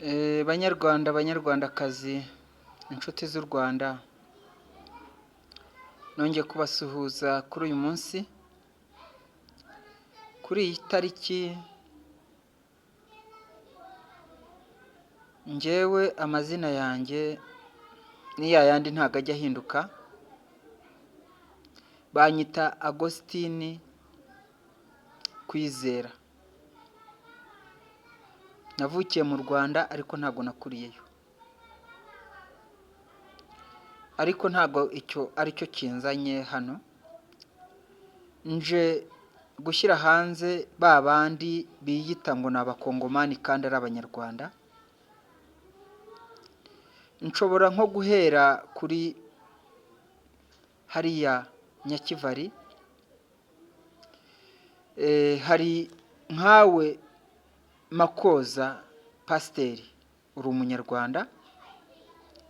Banyarwanda, banyarwandakazi, inshuti z'u Rwanda, nongeye kubasuhuza kuri uyu munsi, kuri iyi tariki. Njyewe amazina yanjye ni ya yandi, ntabwo ajya ahinduka. Banyita Agositini Kwizera. Navukiye mu Rwanda ariko ntabwo nakuriyeyo, ariko ntabwo icyo aricyo kinzanye hano. Nje gushyira hanze ba bandi biyita ngo ni Abakongomani kandi ari Abanyarwanda. Nshobora nko guhera kuri hariya Nyakivari, hari nkawe Makoza Pasiteri, uri Umunyarwanda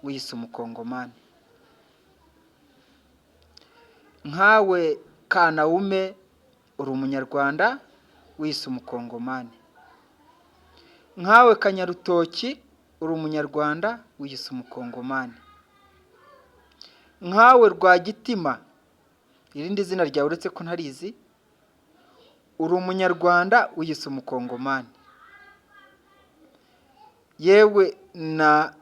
wiyise Umukongomani. Nkawe Kanawume, uri Umunyarwanda wiyise Umukongomani. Nkawe Kanyarutoki, uri Umunyarwanda wiyise Umukongomani. Nkawe Rwagitima, irindi zina ryawe uretse ko ntarizi, uri Umunyarwanda wiyise Umukongomani. Yewe na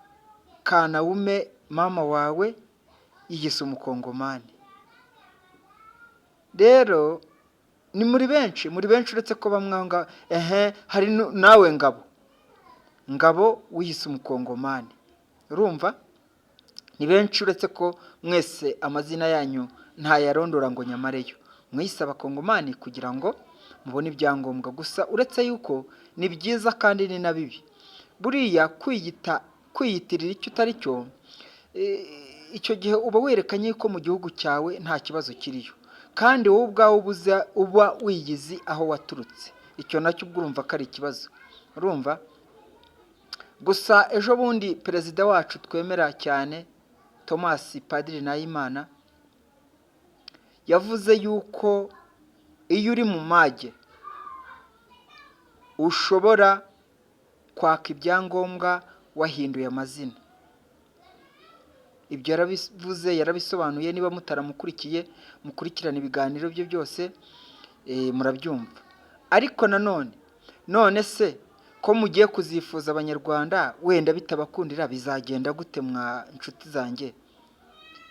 Kanawume mama wawe yiyise Umukongomani. Rero ni muri benshi, muri benshi, uretse ko bamwe aho ngaho ehe hari nawe Ngabo, Ngabo wiyise Umukongomani. Urumva ni benshi, uretse ko mwese amazina yanyu ntayarondora ngo nyamareyo. Mwiyise Abakongomani kugira ngo mubone ibyangombwa gusa, uretse yuko ni byiza kandi ni na bibi. Buriya kwiyita, kwiyitirira icyo utari cyo, icyo gihe uba werekanye ko mu gihugu cyawe nta kibazo kiriyo, kandi wowe ubwawe ubuza uba wiyizi aho waturutse. Icyo nacyo ubwo urumva ko ari ikibazo. Urumva gusa ejo bundi perezida wacu twemera cyane, Thomas Padiri Nahimana, yavuze yuko iyo uri mu mage ushobora kwaka ibyangombwa wahinduye amazina. Ibyo yarabivuze, yarabisobanuye. Niba mutaramukurikiye, mukurikirane ibiganiro bye byose, murabyumva. Ariko nanone, none se ko mugiye kuzifuza Abanyarwanda, wenda bitabakundira bizagenda gute mwa nshuti zanjye?